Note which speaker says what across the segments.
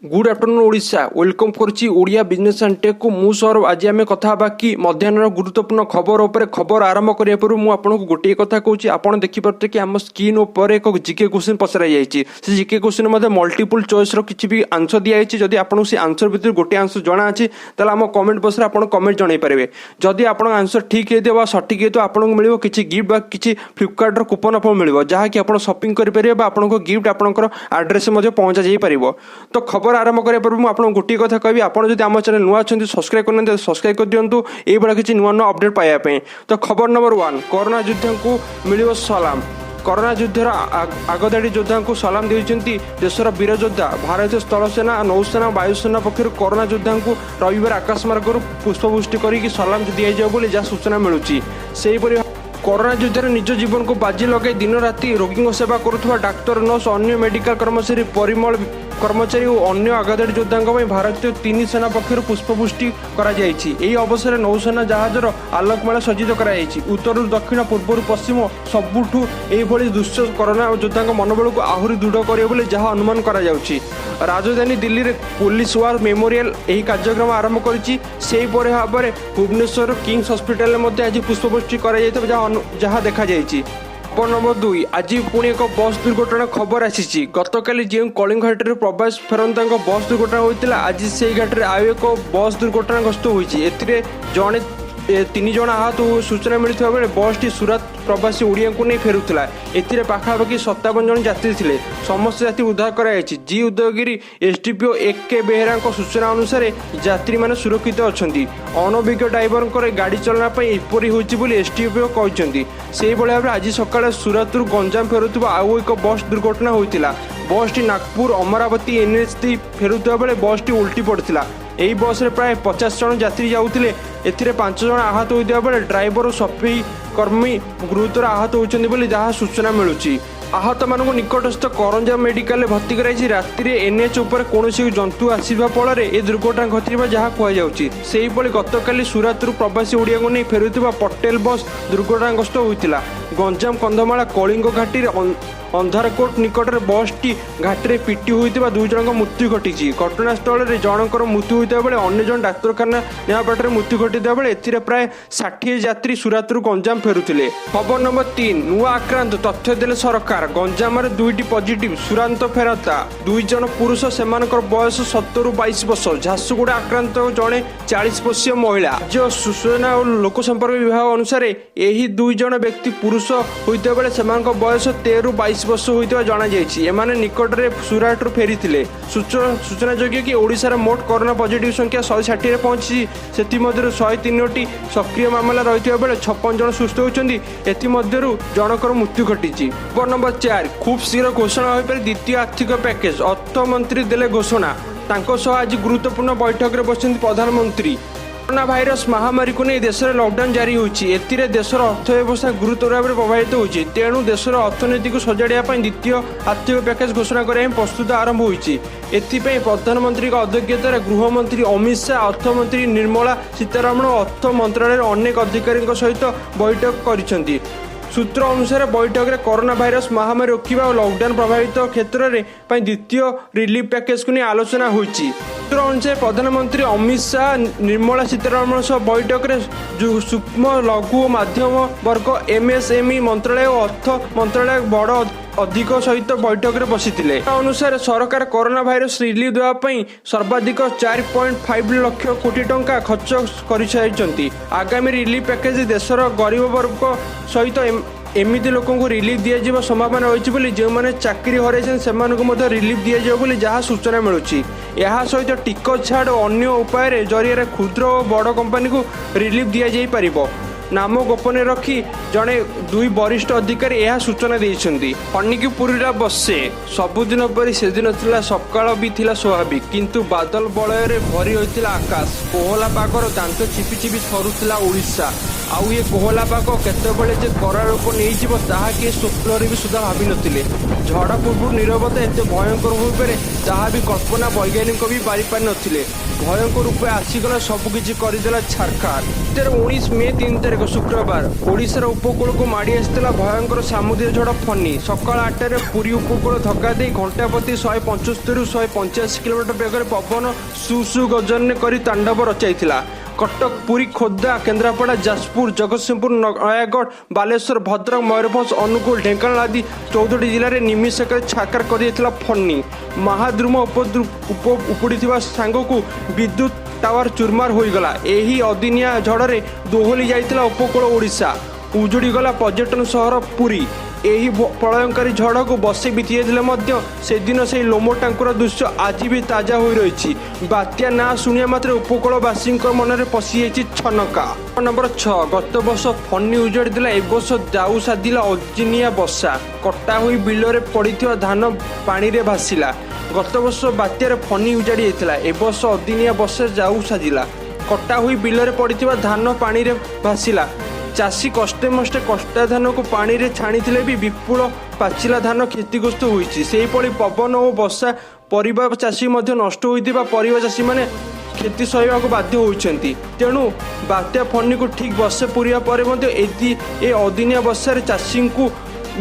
Speaker 1: Good afternoon Odisha, welcome କରୁଛି Odia business and ଟେକ୍କୁ। ମୁଁ ସୌରଭ। ଆଜି ଆମେ କଥା ହେବା କି ମଧ୍ୟାହ୍ନର ଗୁରୁତ୍ୱପୂର୍ଣ୍ଣ ଖବର ଉପରେ। ଖବର ଆରମ୍ଭ କରିବା ପୂର୍ବରୁ ମୁଁ ଆପଣଙ୍କୁ ଗୋଟିଏ କଥା କହୁଛି। ଆପଣ ଦେଖିପାରୁଥିବେ କି ଆମ ସ୍କ୍ରିନ୍ ଉପରେ ଏକ ଜିକେ କ୍ୱେଶ୍ଚିନ୍ ପଚରାଯାଇଛି। ସେ ଜିକେ କ୍ୱେଶ୍ଚିନ୍ ମଧ୍ୟ ମଲ୍ଟିପୁଲ୍ ଚଏସ୍ର କିଛି ବି ଆନ୍ସର ଦିଆଯାଇଛି। ଯଦି ଆପଣଙ୍କୁ ସେ ଆନ୍ସର ଭିତରୁ ଗୋଟିଏ ଆନ୍ସର ଜଣା ଅଛି, ତାହେଲେ ଆମ କମେଣ୍ଟ ବକ୍ସରେ ଆପଣ କମେଣ୍ଟ ଜଣାଇ ପାରିବେ। ଯଦି ଆପଣଙ୍କ ଆନ୍ସର ଠିକ୍ ହେଇଥିବ ବା ସଠିକ୍ ହେଇଥିବ, ଆପଣଙ୍କୁ ମିଳିବ କିଛି ଗିଫ୍ଟ ବା କିଛି ଫ୍ଲିପକାର୍ଟର କୁପନ୍ ଆପଣଙ୍କୁ ମିଳିବ, ଯାହାକି ଆପଣ ସପିଂ କରିପାରିବେ ବା ଆପଣଙ୍କ ଗିଫ୍ଟ ଆପଣଙ୍କର ଆଡ୍ରେସ୍ ମଧ୍ୟ ପହଞ୍ଚା ଯାଇପାରିବ। ତ ଖବର ଆରମ୍ଭ କରିବା ପୂର୍ବରୁ ମୁଁ ଆପଣଙ୍କୁ ଗୋଟିଏ କଥା କହିବି। ଆପଣ ଯଦି ଆମ ଚ୍ୟାନେଲ ନୂଆ ଅଛନ୍ତି, ସବସ୍କ୍ରାଇବ୍ କରିନାହାନ୍ତି, ସବସ୍କ୍ରାଇବ୍ କରିଦିଅନ୍ତୁ ଏଇଭଳିଆ କିଛି ନୂଆ ନୂଆ ଅପଡେଟ୍ ପାଇବା ପାଇଁ। ତ ଖବର ନମ୍ବର 1, କରୋନା ଯୋଦ୍ଧାଙ୍କୁ ମିଳିବ ସଲାମ। କରୋନା ଯୁଦ୍ଧର ଆଗଧାଡ଼ି ଯୋଦ୍ଧାଙ୍କୁ ସଲାମ ଦେଇଛନ୍ତି ଦେଶର ବୀର ଯୋଦ୍ଧା। ଭାରତୀୟ ସ୍ଥଳସେନା, ନୌସେନା, ବାୟୁସେନା ପକ୍ଷରୁ କରୋନା ଯୋଦ୍ଧାଙ୍କୁ ରବିବାର ଆକାଶ ମାର୍ଗରୁ ପୁଷ୍ପବୃଷ୍ଟି କରିକି ସଲାମ ଦିଆଯିବ ବୋଲି ଯାହା ସୂଚନା ମିଳୁଛି। ସେହିପରି କରୋନା ଯୁଦ୍ଧରେ ନିଜ ଜୀବନକୁ ବାଜି ଲଗାଇ ଦିନ ରାତି ରୋଗୀଙ୍କ ସେବା କରୁଥିବା ଡାକ୍ତର, ନର୍ସ, ଅନ୍ୟ ମେଡିକାଲ କର୍ମଚାରୀ, ପରିମଳ କର୍ମଚାରୀ ଓ ଅନ୍ୟ ଆଗଧାଡ଼ି ଯୋଦ୍ଧାଙ୍କ ପାଇଁ ଭାରତୀୟ ତିନି ସେନା ପକ୍ଷରୁ ପୁଷ୍ପବୃଷ୍ଟି କରାଯାଇଛି। ଏହି ଅବସରରେ ନୌସେନା ଜାହାଜର ଆଲୋକମାଳା ସଜ୍ଜିତ କରାଯାଇଛି। ଉତ୍ତରରୁ ଦକ୍ଷିଣ, ପୂର୍ବରୁ ପଶ୍ଚିମ, ସବୁଠୁ ଏହିଭଳି ଦୃଶ୍ୟ କରୋନା ଯୋଦ୍ଧାଙ୍କ ମନୋବଳକୁ ଆହୁରି ଦୃଢ଼ କରିବ ବୋଲି ଯାହା ଅନୁମାନ କରାଯାଉଛି। ରାଜଧାନୀ ଦିଲ୍ଲୀରେ ପୋଲିସ ୱାର ମେମୋରିଆଲ ଏହି କାର୍ଯ୍ୟକ୍ରମ ଆରମ୍ଭ କରିଛି। ସେହିପରି ଭାବରେ ଭୁବନେଶ୍ୱର କିଙ୍ଗସ୍ ହସ୍ପିଟାଲରେ ମଧ୍ୟ ଆଜି ପୁଷ୍ପବୃଷ୍ଟି କରାଯାଇଥିବା ଯାହା ଦେଖାଯାଇଛି। ଖବର ନମ୍ବର 2, ଆଜି ପୁଣି ଏକ ବସ୍ ଦୁର୍ଘଟଣା ଖବର ଆସିଛି। ଗତକାଲି ଯେଉଁ କଳିଙ୍ଗ ଘାଟିରେ ପ୍ରବାସ ଫେରନ୍ତାଙ୍କ ବସ୍ ଦୁର୍ଘଟଣା ହୋଇଥିଲା, ଆଜି ସେହି ଘାଟିରେ ଆଉ ଏକ ବସ୍ ଦୁର୍ଘଟଣାଗ୍ରସ୍ତ ହୋଇଛି। ଏଥିରେ ଜଣେ ତିନି ଜଣ ଆହତ ସୂଚନା ମିଳିଥିବା ବେଳେ ବସ୍ଟି ସୁରାଟ ପ୍ରବାସୀ ଓଡ଼ିଆଙ୍କୁ ନେଇ ଫେରୁଥିଲା। ଏଥିରେ ପାଖାପାଖି 57 ଜଣ ଯାତ୍ରୀ ଥିଲେ। ସମସ୍ତ ଯାତ୍ରୀ ଉଦ୍ଧାର କରାଯାଇଛି। ଜି ଉଦୟଗିରି ଏସଡିପିଓ ଏ କେ ବେହେରାଙ୍କ ସୂଚନା ଅନୁସାରେ ଯାତ୍ରୀମାନେ ସୁରକ୍ଷିତ ଅଛନ୍ତି। ଅନଭିଜ୍ଞ ଡ୍ରାଇଭରଙ୍କର ଗାଡ଼ି ଚାଳନା ପାଇଁ ଏପରି ହୋଇଛି ବୋଲି ଏସଡିପିଓ କହିଛନ୍ତି। ସେହିଭଳି ଭାବରେ ଆଜି ସକାଳେ ସୁରତରୁ ଗଞ୍ଜାମ ଫେରୁଥିବା ଆଉ ଏକ ବସ୍ ଦୁର୍ଘଟଣା ହୋଇଥିଲା। ବସ୍ଟି ନାଗପୁର ଅମରାବତୀ ଏନ୍ଏଚ୍ ଦେଇ ଫେରୁଥିବା ବେଳେ ବସ୍ଟି ଓଲଟି ପଡ଼ିଥିଲା। ଏହି ବସ୍ରେ ପ୍ରାୟ 50 ଜଣ ଯାତ୍ରୀ ଯାଉଥିଲେ। ଏଥିରେ 5 ଜଣ ଆହତ ହୋଇଥିବା ବେଳେ ଡ୍ରାଇଭର ଓ ସଫେଇ କର୍ମୀ ଗୁରୁତର ଆହତ ହୋଇଛନ୍ତି ବୋଲି ଯାହା ସୂଚନା ମିଳୁଛି। ଆହତମାନଙ୍କୁ ନିକଟସ୍ଥ କରଞ୍ଜା ମେଡିକାଲରେ ଭର୍ତ୍ତି କରାଯାଇଛି। ରାତିରେ ଏନ୍ଏଚ୍ ଉପରେ କୌଣସି ଜନ୍ତୁ ଆସିବା ଫଳରେ ଏ ଦୁର୍ଘଟଣା ଘଟିଥିବା ଯାହା କୁହାଯାଉଛି। ସେହିଭଳି ଗତକାଲି ସୁରାତରୁ ପ୍ରବାସୀ ଓଡ଼ିଆଙ୍କୁ ନେଇ ଫେରୁଥିବା ପଟେଲ ବସ୍ ଦୁର୍ଘଟଣାଗ୍ରସ୍ତ ହୋଇଥିଲା। ଗଞ୍ଜାମ କନ୍ଧମାଳ କଳିଙ୍ଗ ଘାଟିରେ ଅନ୍ଧାରକୋଟ ନିକଟରେ ବସ୍ଟି ଘାଟିରେ ପିଟି ହୋଇଥିବା ଦୁଇ ଜଣଙ୍କ ମୃତ୍ୟୁ ଘଟିଛି। ଘଟଣାସ୍ଥଳରେ ଜଣଙ୍କର ମୃତ୍ୟୁ ହୋଇଥିବା ବେଳେ ଅନ୍ୟ ଜଣେ ଡାକ୍ତରଖାନା ନେବା ବାଟରେ ମୃତ୍ୟୁ ଘଟିଥିବା ବେଳେ ଏଥିରେ ପ୍ରାୟ 60 ଯାତ୍ରୀ ସୁରାତରୁ ଗଞ୍ଜାମ ଫେରୁଥିଲେ। ଖବର ନମ୍ବର 3, ନୂଆ ଆକ୍ରାନ୍ତ ତଥ୍ୟ ଦେଲେ ସରକାର। ଗଞ୍ଜାମରେ ଦୁଇଟି ପଜିଟିଭ ସୁରାନ୍ତ ଫେରନ୍ତା, ଦୁଇ ଜଣ ପୁରୁଷ, ସେମାନଙ୍କର ବୟସ 17ରୁ 22 ବର୍ଷ। ଝାରସୁଗୁଡ଼ା ଆକ୍ରାନ୍ତ ଜଣେ 40 ବର୍ଷୀୟ ମହିଳା। ରାଜ୍ୟ ସୂଚନା ଓ ଲୋକସମ୍ପର୍କ ବିଭାଗ ଅନୁସାରେ ଏହି ଦୁଇ ଜଣ ବ୍ୟକ୍ତି ପୁରୁଷ ହୋଇଥିବା ବେଳେ ସେମାନଙ୍କ ବୟସ 13ରୁ 22 ବର୍ଷ ହୋଇଥିବା ଜଣାଯାଇଛି। ଏମାନେ ନିକଟରେ ସୁରାଟରୁ ଫେରିଥିଲେ। ସୂଚନାଯୋଗ୍ୟ କି ଓଡ଼ିଶାର ମୋଟ କରୋନା ପଜିଟିଭ ସଂଖ୍ୟା 160ରେ ପହଞ୍ଚିଛି। ସେଥିମଧ୍ୟରୁ 103ଟି ସକ୍ରିୟ ମାମଲା ରହିଥିବା ବେଳେ 56 ଜଣ ସୁସ୍ଥ ହୋଇଛନ୍ତି। ଏଥିମଧ୍ୟରୁ ଜଣଙ୍କର ମୃତ୍ୟୁ ଘଟିଛି। ଖବର ନମ୍ବର 4, ଖୁବ୍ ଶୀଘ୍ର ଘୋଷଣା ହୋଇପାରେ ଦ୍ୱିତୀୟ ଆର୍ଥିକ ପ୍ୟାକେଜ। ଅର୍ଥମନ୍ତ୍ରୀ ଦେଲେ ଘୋଷଣା। ତାଙ୍କ ସହ ଆଜି ଗୁରୁତ୍ୱପୂର୍ଣ୍ଣ ବୈଠକରେ ବସିଛନ୍ତି ପ୍ରଧାନମନ୍ତ୍ରୀ। କରୋନା ଭାଇରସ ମହାମାରୀକୁ ନେଇ ଦେଶରେ ଲକଡାଉନ ଜାରି ହୋଇଛି। ଏଥିରେ ଦେଶର ଅର୍ଥ ବ୍ୟବସ୍ଥା ଗୁରୁତର ଭାବରେ ପ୍ରଭାବିତ ହୋଇଛି। ତେଣୁ ଦେଶର ଅର୍ଥନୀତିକୁ ସଜାଡ଼ିବା ପାଇଁ ଦ୍ୱିତୀୟ ଆର୍ଥିକ ପ୍ୟାକେଜ ଘୋଷଣା କରିବା ପାଇଁ ପ୍ରସ୍ତୁତ ଆରମ୍ଭ ହୋଇଛି। ଏଥିପାଇଁ ପ୍ରଧାନମନ୍ତ୍ରୀଙ୍କ ଅଧ୍ୟକ୍ଷତାରେ ଗୃହମନ୍ତ୍ରୀ ଅମିତ ଶାହା, ଅର୍ଥମନ୍ତ୍ରୀ ନିର୍ମଳା ସୀତାରମଣ ଓ ଅର୍ଥ ମନ୍ତ୍ରଣାଳୟର ଅନେକ ଅଧିକାରୀଙ୍କ ସହିତ ବୈଠକ କରିଛନ୍ତି। ସୂତ୍ର ଅନୁସାରେ ବୈଠକରେ କରୋନା ଭାଇରସ ମହାମାରୀ ରୋକିବା ଓ ଲକଡାଉନ ପ୍ରଭାବିତ କ୍ଷେତ୍ରରେ ପାଇଁ ଦ୍ୱିତୀୟ ରିଲିଫ ପ୍ୟାକେଜକୁ ନେଇ ଆଲୋଚନା ହୋଇଛି। ସୂତ୍ର ଅନୁସାରେ ପ୍ରଧାନମନ୍ତ୍ରୀ ଅମିତ ଶାହା ନିର୍ମଳା ସୀତାରମଣ ସହ ବୈଠକରେ ସୂକ୍ଷ୍ମ, ଲଘୁ ଓ ମଧ୍ୟମ ବର୍ଗ ଏମ୍ଏସ୍ଏମ୍ଇ ମନ୍ତ୍ରାଳୟ ଓ ଅର୍ଥ ମନ୍ତ୍ରାଳୟ ବଡ଼ ଅଧିକ ସହିତ ବୈଠକରେ ବସିଥିଲେ। ଅନୁସାରେ ସରକାର କରୋନା ଭାଇରସ ରିଲିଫ ଦେବା ପାଇଁ ସର୍ବାଧିକ 4.5 ଲକ୍ଷ କୋଟି ଟଙ୍କା ଖର୍ଚ୍ଚ କରିସାରିଛନ୍ତି। ଆଗାମୀ ରିଲିଫ ପ୍ୟାକେଜ ଦେଶର ଗରିବ ବର୍ଗ ସହିତ ଏମିତି ଲୋକଙ୍କୁ ରିଲିଫ ଦିଆଯିବ ସମ୍ଭାବନା ରହିଛି ବୋଲି ଯେଉଁମାନେ ଚାକିରି ହରାଇଛନ୍ତି, ସେମାନଙ୍କୁ ମଧ୍ୟ ରିଲିଫ ଦିଆଯିବ ବୋଲି ଯାହା ସୂଚନା ମିଳୁଛି। ଏହା ସହିତ ଟିକସ ଛାଡ଼ ଓ ଅନ୍ୟ ଉପାୟରେ ଜରିଆରେ କ୍ଷୁଦ୍ର ଓ ବଡ଼ କମ୍ପାନୀକୁ ରିଲିଫ ଦିଆଯାଇପାରିବ। ନାମ ଗୋପନରେ ରଖି ଜଣେ ଦୁଇ ବରିଷ୍ଠ ଅଧିକାରୀ ଏହା ସୂଚନା ଦେଇଛନ୍ତି। ଫନିକୁ ପୁରିଲା ବର୍ଷେ। ସବୁଦିନ ପରି ସେଦିନ ଥିଲା, ସକାଳ ବି ଥିଲା ସ୍ୱାଭାବିକ। କିନ୍ତୁ ବାଦଲ ବଳୟରେ ଭରି ହୋଇଥିଲା ଆକାଶ। କୋହଲା ପାଗର ଦାନ୍ତ ଚିପି ଚିପି ଥରୁଥିଲା ଓଡ଼ିଶା। ଆଉ ଏ କୋହଲା ପାଗ କେତେବେଳେ ଯେ କରାଳ ରୂପ ନେଇଯିବ, ତାହା କିଏ ସ୍ୱପ୍ନରେ ବି ସୁଦ୍ଧା ଭାବିନଥିଲେ। ଝଡ଼ ପୂର୍ବରୁ ନୀରବତା ଏତେ ଭୟଙ୍କର ହୋଇପାରେ, ତାହା ବି କଳ୍ପନା ବୈଜ୍ଞାନିକ ବି ପାରିପାରିନଥିଲେ। ଭୟଙ୍କର ରୂପେ ଆସିଗଲା, ସବୁକିଛି କରିଦେଲା ଛାରଖାର। 2019 ମେ 3 ତାରିଖ ଶୁକ୍ରବାର ଓଡ଼ିଶାର ଉପକୂଳକୁ ମାଡ଼ି ଆସିଥିଲା ଭୟଙ୍କର ସାମୁଦ୍ରିକ ଝଡ଼ ଫନି। ସକାଳ 8ଟାରେ ପୁରୀ ଉପକୂଳ ଧକ୍କା ଦେଇ ଘଣ୍ଟା ପ୍ରତି 175ରୁ 185 କିଲୋମିଟର ବେଗରେ ପବନ ସୁ ସୁ ଗର୍ଜନ କରି ତାଣ୍ଡବ ରଚାଇଥିଲା। କଟକ, ପୁରୀ, ଖୋର୍ଦ୍ଧା, କେନ୍ଦ୍ରାପଡ଼ା, ଯାଜପୁର, ଜଗତସିଂହପୁର, ନୟାଗଡ଼, ବାଲେଶ୍ୱର, ଭଦ୍ରକ, ମୟୂରଭଞ୍ଜ, ଅନୁଗୁଳ, ଢେଙ୍କାନାଳ ଆଦି 14ଟି ଜିଲ୍ଲାରେ ନିମିଷକରେ ଛାରଖାର କରିଯାଇଥିଲା ଫନି। ମହାଦ୍ରୁମ ଉପୁଡ଼ିଥିବା ସାଙ୍ଗକୁ ବିଦ୍ୟୁତ ଟାୱାର ଚୁରମାର ହୋଇଗଲା। ଏହି ଅଦିନିଆ ଝଡ଼ରେ ଦୋହଲି ଯାଇଥିଲା ଉପକୂଳ ଓଡ଼ିଶା। ଉଜୁଡ଼ିଗଲା ପର୍ଯ୍ୟଟନ ସହର ପୁରୀ। ଏହି ପ୍ରଳୟଙ୍କାରୀ ଝଡ଼କୁ ବର୍ଷେ ବିତି ଯାଇଥିଲେ ମଧ୍ୟ ସେଦିନ ସେହି ଲୋମ ଟାଙ୍କୁରା ଦୃଶ୍ୟ ଆଜି ବି ତାଜା ହୋଇ ରହିଛି। ବାତ୍ୟା ନାଁ ଶୁଣିବା ମାତ୍ରେ ଉପକୂଳବାସୀଙ୍କ ମନରେ ପଶିଯାଇଛି ଛନକା। ନମ୍ବର 6। ଗତ ବର୍ଷ ଫନି ଉଜାଡ଼ିଥିଲା, ଏ ବର୍ଷ ଦାଉ ସାଧିଲା ଅଦିନିଆ ବର୍ଷା। କଟା ହୋଇ ବିଲରେ ପଡ଼ିଥିବା ଧାନ ପାଣିରେ ଭାସିଲା। ଗତ ବର୍ଷ ବାତ୍ୟାରେ ଫନି ଉଜାଡ଼ି ଯାଇଥିଲା, ଏ ବର୍ଷ ଅଦିନିଆ ବର୍ଷା ଦାଉ ସାଜିଲା। କଟା ହୋଇ ବିଲରେ ପଡ଼ିଥିବା ଧାନ ପାଣିରେ ଭାସିଲା। ଚାଷୀ କଷ୍ଟେ ମଷ୍ଟେ କଟା ଧାନକୁ ପାଣିରେ ଛାଣିଥିଲେ ବି ବିପୁଳ ପାଚିଲା ଧାନ କ୍ଷତିଗ୍ରସ୍ତ ହୋଇଛି। ସେହିଭଳି ପବନ ଓ ବର୍ଷା ପରିବା ଚାଷୀ ମଧ୍ୟ ନଷ୍ଟ ହୋଇଥିବା ପରିବା ଚାଷୀମାନେ କ୍ଷତି ସହିବାକୁ ବାଧ୍ୟ ହୋଇଛନ୍ତି। ତେଣୁ ବାତ୍ୟା ଫନିକୁ ଠିକ୍ ବର୍ଷେ ପୂରିବା ପରେ ମଧ୍ୟ ଏ ଅଦିନିଆ ବର୍ଷାରେ ଚାଷୀଙ୍କୁ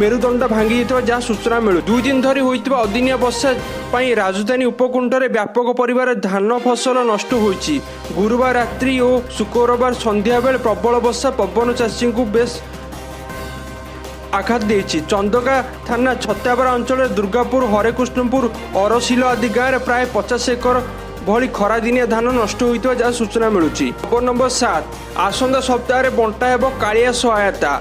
Speaker 1: ମେରୁଦଣ୍ଡ ଭାଙ୍ଗି ଯାଇଥିବା ଯାହା ସୂଚନା ମିଳୁ। 2 ଦିନ ଧରି ହୋଇଥିବା ଅଦିନିଆ ବର୍ଷା ପାଇଁ ରାଜଧାନୀ ଉପକଣ୍ଠରେ ବ୍ୟାପକ ପରିମାଣରେ ଧାନ ଫସଲ ନଷ୍ଟ ହୋଇଛି। ଗୁରୁବାର ରାତ୍ରି ଓ ଶୁକ୍ରବାର ସନ୍ଧ୍ୟାବେଳେ ପ୍ରବଳ ବର୍ଷା ପବନ ଚାଷୀଙ୍କୁ ବେଶ ଆଘାତ ଦେଇଛି। ଚନ୍ଦକା ଥାନା ଛତାବରା ଅଞ୍ଚଳରେ ଦୁର୍ଗାପୁର, ହରେକୃଷ୍ଣପୁର, ଅରସିଲ ଆଦି ଗାଁରେ ପ୍ରାୟ 50 ଏକର ଭଳି ଖରାଦିନିଆ ଧାନ ନଷ୍ଟ ହୋଇଥିବା ଯାହା ସୂଚନା ମିଳୁଛି। ଖବର ନମ୍ବର 7। ଆସନ୍ତା ସପ୍ତାହରେ ବଣ୍ଟା ହେବ କାଳିଆ ସହାୟତା।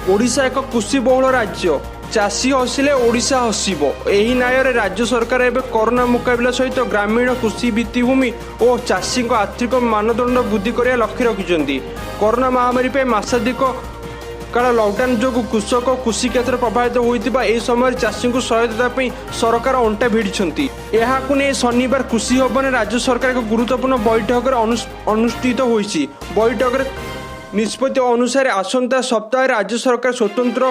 Speaker 1: ଓଡ଼ିଶା ଏକ କୃଷି ବହୁଳ ରାଜ୍ୟ। ଚାଷୀ ହସିଲେ ଓଡ଼ିଶା ହସିବ। ଏହି ନ୍ୟାୟରେ ରାଜ୍ୟ ସରକାର ଏବେ କରୋନା ମୁକାବିଲା ସହିତ ଗ୍ରାମୀଣ କୃଷି ଭିତ୍ତିଭୂମି ଓ ଚାଷୀଙ୍କ ଆର୍ଥିକ ମାନଦଣ୍ଡ ବୃଦ୍ଧି କରିବା ଲକ୍ଷ୍ୟ ରଖିଛନ୍ତି। କରୋନା ମହାମାରୀ ପାଇଁ ମାସାଧିକ କାଳ ଲକଡାଉନ ଯୋଗୁଁ କୃଷକ ଓ କୃଷି କ୍ଷେତ୍ର ପ୍ରଭାବିତ ହୋଇଥିବା ଏହି ସମୟରେ ଚାଷୀଙ୍କୁ ସହାୟତା ଦେବା ପାଇଁ ସରକାର ଅଣ୍ଟା ଭିଡ଼ିଛନ୍ତି। ଏହାକୁ ନେଇ ଶନିବାର କୃଷି ଭବନରେ ରାଜ୍ୟ ସରକାର ଏକ ଗୁରୁତ୍ୱପୂର୍ଣ୍ଣ ବୈଠକରେ ଅନୁଷ୍ଠିତ ହୋଇଛି। ବୈଠକରେ ନିଷ୍ପତ୍ତି ଅନୁସାରେ ଆସନ୍ତା ସପ୍ତାହରେ ରାଜ୍ୟ ସରକାର ସ୍ୱତନ୍ତ୍ର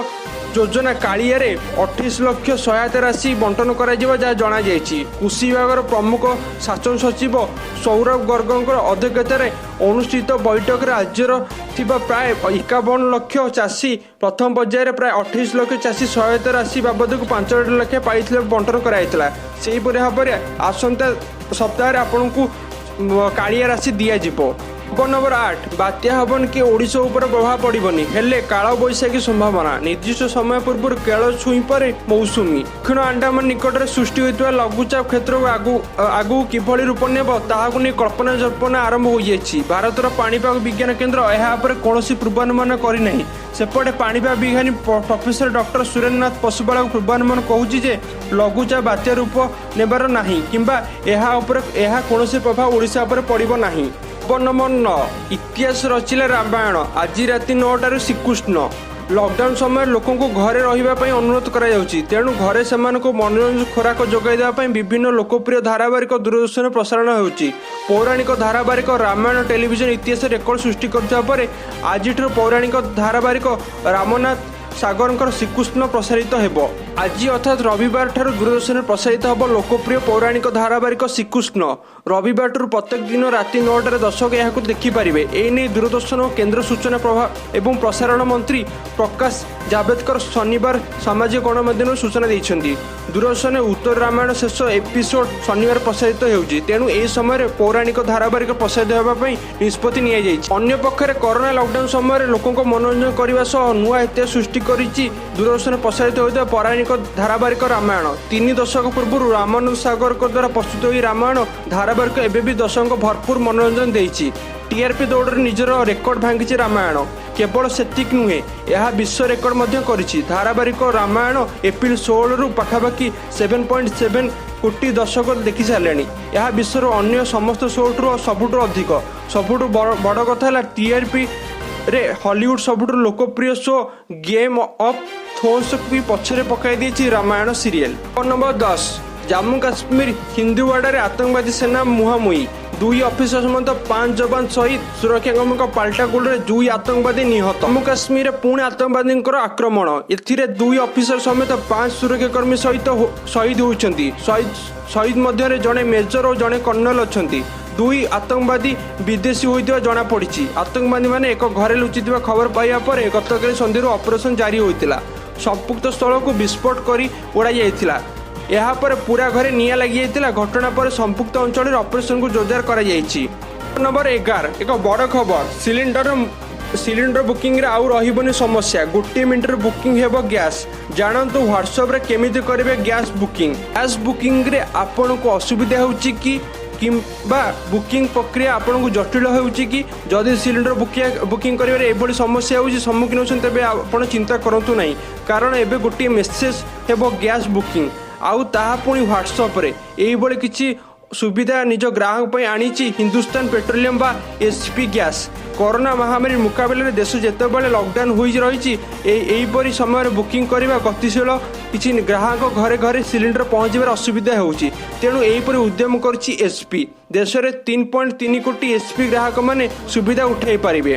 Speaker 1: ଯୋଜନା କାଳିଆରେ 28 ଲକ୍ଷ ସହାୟତା ରାଶି ବଣ୍ଟନ କରାଯିବ ଯାହା ଜଣାଯାଇଛି। କୃଷି ବିଭାଗର ପ୍ରମୁଖ ଶାସନ ସଚିବ ସୌରଭ ଗର୍ଗଙ୍କର ଅଧ୍ୟକ୍ଷତାରେ ଅନୁଷ୍ଠିତ ବୈଠକରେ ରାଜ୍ୟର ଥିବା ପ୍ରାୟ 51 ଲକ୍ଷ ଚାଷୀ ପ୍ରଥମ ପର୍ଯ୍ୟାୟରେ ପ୍ରାୟ 28 ଲକ୍ଷ ଚାଷୀ ସହାୟତା ରାଶି ବାବଦକୁ 5 ଲକ୍ଷ ପାଇଥିଲେ ବଣ୍ଟନ କରାଯାଇଥିଲା। ସେହିପରି ଭାବରେ ଆସନ୍ତା ସପ୍ତାହରେ ଆପଣଙ୍କୁ କାଳିଆ ରାଶି ଦିଆଯିବ। ଖବର ନମ୍ବର 8। ବାତ୍ୟା ହେବନି କି ଓଡ଼ିଶା ଉପରେ ପ୍ରଭାବ ପଡ଼ିବନି, ହେଲେ କାଳବୈଶାଖୀ ସମ୍ଭାବନା। ନିର୍ଦ୍ଦିଷ୍ଟ ସମୟ ପୂର୍ବରୁ କେରଳ ଛୁଇଁପାରେ ମୌସୁମୀ। ଦକ୍ଷିଣ ଆଣ୍ଡାମାନ ନିକଟରେ ସୃଷ୍ଟି ହୋଇଥିବା ଲଘୁଚାପ କ୍ଷେତ୍ରକୁ ଆଗକୁ କିଭଳି ରୂପ ନେବ, ତାହାକୁ ନେଇ କଳ୍ପନା ଜଳ୍ପନା ଆରମ୍ଭ ହୋଇଯାଇଛି। ଭାରତର ପାଣିପାଗ ବିଜ୍ଞାନ କେନ୍ଦ୍ର ଏହା ଉପରେ କୌଣସି ପୂର୍ବାନୁମାନ କରିନାହିଁ। ସେପଟେ ପାଣିପାଗ ବିଜ୍ଞାନୀ ପ୍ରଫେସର ଡକ୍ଟର ସୁରେନ୍ଦ୍ରନାଥ ପଶୁପାଳକ ପୂର୍ବାନୁମାନ କହୁଛି ଯେ ଲଘୁଚାପ ବାତ୍ୟା ରୂପ ନେବାର ନାହିଁ କିମ୍ବା ଏହା ଉପରେ ଏହା କୌଣସି ପ୍ରଭାବ ଓଡ଼ିଶା ଉପରେ ପଡ଼ିବ ନାହିଁ। ଖବର ନମ୍ବର 9। ଇତିହାସ ରଚିଲା ରାମାୟଣ, ଆଜି ରାତି 9ଟାରୁ ଶ୍ରୀକୃଷ୍ଣ। ଲକଡାଉନ ସମୟରେ ଲୋକଙ୍କୁ ଘରେ ରହିବା ପାଇଁ ଅନୁରୋଧ କରାଯାଉଛି। ତେଣୁ ଘରେ ସେମାନଙ୍କୁ ମନୋରଞ୍ଜନ ଖୋରାକ ଯୋଗାଇ ଦେବା ପାଇଁ ବିଭିନ୍ନ ଲୋକପ୍ରିୟ ଧାରାବାହିକ ଦୂରଦର୍ଶନରେ ପ୍ରସାରଣ ହେଉଛି। ପୌରାଣିକ ଧାରାବାହିକ ରାମାୟଣ ଟେଲିଭିଜନ ଇତିହାସରେ ରେକର୍ଡ ସୃଷ୍ଟି କରିଥିବା ପରେ ଆଜିଠାରୁ ପୌରାଣିକ ଧାରାବାହିକ ରାମନାଥ ସାଗରଙ୍କର ଶ୍ରୀକୃଷ୍ଣ ପ୍ରସାରିତ ହେବ। ଆଜି ଅର୍ଥାତ୍ ରବିବାର ଠାରୁ ଦୂରଦର୍ଶନରେ ପ୍ରସାରିତ ହେବ ଲୋକପ୍ରିୟ ପୌରାଣିକ ଧାରାବାହିକ ଶ୍ରୀକୃଷ୍ଣ। ରବିବାରଠାରୁ ପ୍ରତ୍ୟେକ ଦିନ ରାତି 9ଟାରେ ଦର୍ଶକ ଏହାକୁ ଦେଖିପାରିବେ। ଏ ନେଇ ଦୂରଦର୍ଶନ ଓ କେନ୍ଦ୍ର ସୂଚନା ପ୍ରଭା ଏବଂ ପ୍ରସାରଣ ମନ୍ତ୍ରୀ ପ୍ରକାଶ ଜାଭେଦକର ଶନିବାର ସାମାଜିକ ଗଣମାଧ୍ୟମରେ ସୂଚନା ଦେଇଛନ୍ତି। ଦୂରଦର୍ଶନରେ ଉତ୍ତର ରାମାୟଣ ଶେଷ ଏପିସୋଡ ଶନିବାର ପ୍ରସାରିତ ହେଉଛି। ତେଣୁ ଏହି ସମୟରେ ପୌରାଣିକ ଧାରାବାହିକ ପ୍ରସାରିତ ହେବା ପାଇଁ ନିଷ୍ପତ୍ତି ନିଆଯାଇଛି। ଅନ୍ୟପକ୍ଷରେ କରୋନା ଲକଡାଉନ ସମୟରେ ଲୋକଙ୍କ ମନୋରଞ୍ଜନ କରିବା ସହ ନୂଆ ଇତିହାସ ସୃଷ୍ଟି କରିଛି ଦୂରଦର୍ଶନରେ ପ୍ରସାରିତ ହେଉଥିବା ପୌରାଣିକ ଧାରାବାହିକ ରାମାୟଣ। 3 ଦଶକ ପୂର୍ବରୁ ରାମାନନ୍ଦ ସାଗରଙ୍କ ଦ୍ୱାରା ପ୍ରସ୍ତୁତ ଏହି ରାମାୟଣ ଧାରାବାହିକ ଏବେ ବି ଦର୍ଶକଙ୍କ ଭରପୁର ମନୋରଞ୍ଜନ ଦେଇଛି। ଟିଆରପି ଦୌଡ଼ରେ ନିଜର ରେକର୍ଡ ଭାଙ୍ଗିଛି ରାମାୟଣ। କେବଳ ସେତିକି ନୁହେଁ, ଏହା ବିଶ୍ୱ ରେକର୍ଡ ମଧ୍ୟ କରିଛି। ଧାରାବାହିକ ରାମାୟଣ ଏପ୍ରିଲ 16ରୁ ପାଖାପାଖି 7.7 କୋଟି ଦର୍ଶକ ଦେଖି ସାରିଲେଣି। ଏହା ବିଶ୍ୱର ଅନ୍ୟ ସମସ୍ତ ଶୋଠରୁ ସବୁଠୁ ଅଧିକ। ସବୁଠୁ ବଡ଼ କଥା ହେଲା, ଟିଆରପି ରେ ହଲିଉଡ ସବୁଠୁ ଲୋକପ୍ରିୟ ଶୋ ଗେମ୍ ଅଫ୍ ଥ୍ରୋନ୍ସକୁ ବି ପଛରେ ପକାଇ ଦେଇଛି ରାମାୟଣ ସିରିଏଲ। ନମ୍ବର 10। ଜାମ୍ମୁ କାଶ୍ମୀର ହିନ୍ଦୁୱାଡ଼ାରେ ଆତଙ୍କବାଦୀ ସେନା ମୁହାଁମୁହିଁ। ଦୁଇ ଅଫିସର ସମେତ ପାଞ୍ଚ ଯବାନ ଶହୀଦ। ସୁରକ୍ଷାକର୍ମୀଙ୍କ ପାଲଟା ଗୁଳିରେ ଦୁଇ ଆତଙ୍କବାଦୀ ନିହତ। ଜାମ୍ମୁ କାଶ୍ମୀରରେ ପୁଣି ଆତଙ୍କବାଦୀଙ୍କର ଆକ୍ରମଣ। ଏଥିରେ ଦୁଇ ଅଫିସର ସମେତ ପାଞ୍ଚ ସୁରକ୍ଷାକର୍ମୀ ସହିତ ଶହୀଦ ହୋଇଛନ୍ତି। ଶହୀଦ ମଧ୍ୟରେ ଜଣେ ମେଜର ଓ ଜଣେ କର୍ଣ୍ଣଲ ଅଛନ୍ତି। ଦୁଇ ଆତଙ୍କବାଦୀ ବିଦେଶୀ ହୋଇଥିବା ଜଣାପଡ଼ିଛି। ଆତଙ୍କବାଦୀମାନେ ଏକ ଘରେ ଲୁଚିଥିବା ଖବର ପାଇବା ପରେ ଗତକାଲି ସନ୍ଧ୍ୟାରୁ ଅପରେସନ ଜାରି ହୋଇଥିଲା। ସମ୍ପୃକ୍ତ ସ୍ଥଳକୁ ବିସ୍ଫୋଟ କରି ଉଡ଼ାଯାଇଥିଲା। ଏହାପରେ ପୁରା ଘରେ ନିଆଁ ଲାଗିଯାଇଥିଲା। ଘଟଣା ପରେ ସମ୍ପୃକ୍ତ ଅଞ୍ଚଳରେ ଅପରେସନକୁ ଜୋରଦାର କରାଯାଇଛି। ନମ୍ବର 11, ଏକ ବଡ଼ ଖବର। ସିଲିଣ୍ଡର ସିଲିଣ୍ଡର ବୁକିଂରେ ଆଉ ରହିବନି ସମସ୍ୟା। ଗୋଟିଏ ମିନିଟରେ ବୁକିଂ ହେବ ଗ୍ୟାସ୍। ଜାଣନ୍ତୁ ହ୍ୱାଟ୍ସଆପ୍ରେ କେମିତି କରିବେ ଗ୍ୟାସ୍ ବୁକିଂ। ଗ୍ୟାସ୍ ବୁକିଂରେ ଆପଣଙ୍କୁ ଅସୁବିଧା ହେଉଛି କି କିମ୍ବା ବୁକିଂ ପ୍ରକ୍ରିୟା ଆପଣଙ୍କୁ ଜଟିଳ ହେଉଛି କି? ଯଦି ସିଲିଣ୍ଡର ବୁକିଂ ବୁକିଂ କରିବାରେ ଏଭଳି ସମସ୍ୟା ହେଉଛି, ସମ୍ମୁଖୀନ ହେଉଛନ୍ତି, ତେବେ ଆପଣ ଚିନ୍ତା କରନ୍ତୁ ନାହିଁ। କାରଣ ଏବେ ଗୋଟିଏ ମେସେଜ୍ ହେବ ଗ୍ୟାସ୍ ବୁକିଂ, ଆଉ ତାହା ପୁଣି ହ୍ୱାଟ୍ସଆପ୍ରେ। ଏଇଭଳି କିଛି ସୁବିଧା ନିଜ ଗ୍ରାହକ ପାଇଁ ଆଣିଛି ହିନ୍ଦୁସ୍ତାନ ପେଟ୍ରୋଲିୟମ ବା ଏଚପି ଗ୍ୟାସ୍। କରୋନା ମହାମାରୀ ମୁକାବିଲାରେ ଦେଶ ଯେତେବେଳେ ଲକଡାଉନ୍ ହୋଇ ରହିଛି, ଏହିପରି ସମୟରେ ବୁକିଂ କରିବା ଗତିଶୀଳ କିଛି ଗ୍ରାହକ ଘରେ ଘରେ ସିଲିଣ୍ଡର ପହଞ୍ଚିବାରେ ଅସୁବିଧା ହେଉଛି। ତେଣୁ ଏହିପରି ଉଦ୍ୟମ କରିଛି ଏଚପି। ଦେଶରେ 3.3 କୋଟି ଏଚପି ଗ୍ରାହକମାନେ ସୁବିଧା ଉଠାଇ ପାରିବେ।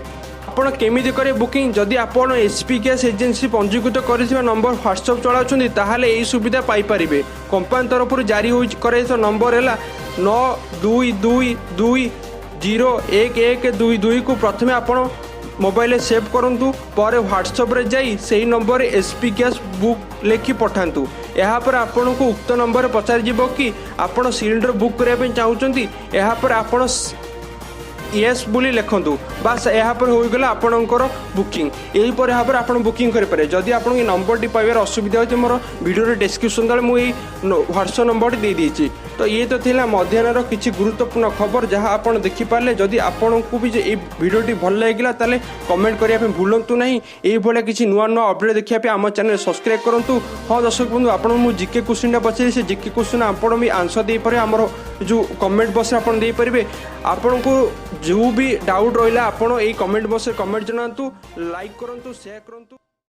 Speaker 1: ଆପଣ କେମିତି କରିବେ ବୁକିଂ? ଯଦି ଆପଣ ଏଚପି ଗ୍ୟାସ୍ ଏଜେନ୍ସି ପଞ୍ଜୀକୃତ କରିଥିବା ନମ୍ବର ହ୍ୱାଟ୍ସଆପ୍ ଚଳାଉଛନ୍ତି, ତାହେଲେ ଏହି ସୁବିଧା ପାଇପାରିବେ। କମ୍ପାନୀ ତରଫରୁ ଜାରି ହୋଇ କରାଯାଇଥିବା ନମ୍ବର ହେଲା 9222011122କୁ ପ୍ରଥମେ ଆପଣ ମୋବାଇଲରେ ସେଭ୍ କରନ୍ତୁ। ପରେ ହ୍ୱାଟ୍ସଆପ୍ରେ ଯାଇ ସେହି ନମ୍ବରରେ ଏଚପି ଗ୍ୟାସ୍ ବୁକ୍ ଲେଖି ପଠାନ୍ତୁ। ଏହାପରେ ଆପଣଙ୍କୁ ଉକ୍ତ ନମ୍ବରରେ ପଚାରିଯିବ କି ଆପଣ ସିଲିଣ୍ଡର ବୁକ୍ କରିବା ପାଇଁ ଚାହୁଁଛନ୍ତି? ଏହାପରେ ଆପଣ ୟେସ୍ ବୋଲି ଲେଖନ୍ତୁ। ବାସ୍, ଏହାପରେ ହୋଇଗଲା ଆପଣଙ୍କର ବୁକିଂ। ଏହିପରି ଭାବରେ ଆପଣ ବୁକିଂ କରିପାରିବେ। ଯଦି ଆପଣଙ୍କୁ ଏଇ ନମ୍ବରଟି ପାଇବାରେ ଅସୁବିଧା ହେଉଛି, ମୋର ଭିଡ଼ିଓର ଡେସ୍କ୍ରିପସନ୍ ତଳେ ମୁଁ ଏଇ ହ୍ୱାଟ୍ସଆପ୍ ନମ୍ବରଟି ଦେଇଦେଇଛି। ତ ଇଏ ତ ଥିଲା ମଧ୍ୟାହ୍ନର କିଛି ଗୁରୁତ୍ୱପୂର୍ଣ୍ଣ ଖବର, ଯାହା ଆପଣ ଦେଖିପାରିଲେ। ଯଦି ଆପଣଙ୍କୁ ବି ଯେ ଏଇ ଭିଡ଼ିଓଟି ଭଲ ଲାଗିଲା, ତାହେଲେ କମେଣ୍ଟ କରିବା ପାଇଁ ଭୁଲନ୍ତୁ ନାହିଁ। ଏଇଭଳିଆ କିଛି ନୂଆ ନୂଆ ଅପଡ଼େଟ୍ ଦେଖିବା ପାଇଁ ଆମ ଚ୍ୟାନେଲ୍ ସବସ୍କ୍ରାଇବ୍ କରନ୍ତୁ। ହଁ ଦର୍ଶକ ବନ୍ଧୁ, ଆପଣଙ୍କୁ ମୁଁ ଜିକେ କୋଶ୍ଚିନ୍ଟା ପଚାରିଲି, ସେ ଜିକେ କୋଶ୍ଚିନ୍ ଆପଣ ବି ଆନ୍ସର୍ ଦେଇପାରିବେ। ଆମର ଯେଉଁ କମେଣ୍ଟ ବକ୍ସରେ ଆପଣ ଦେଇପାରିବେ। ଆପଣଙ୍କୁ ଯେଉଁ ବି ଡାଉଟ୍ ରହିଲା, ଆପଣ ଏଇ କମେଣ୍ଟ ବକ୍ସରେ କମେଣ୍ଟ ଜଣାନ୍ତୁ। ଲାଇକ୍ କରନ୍ତୁ, ସେୟାର କରନ୍ତୁ।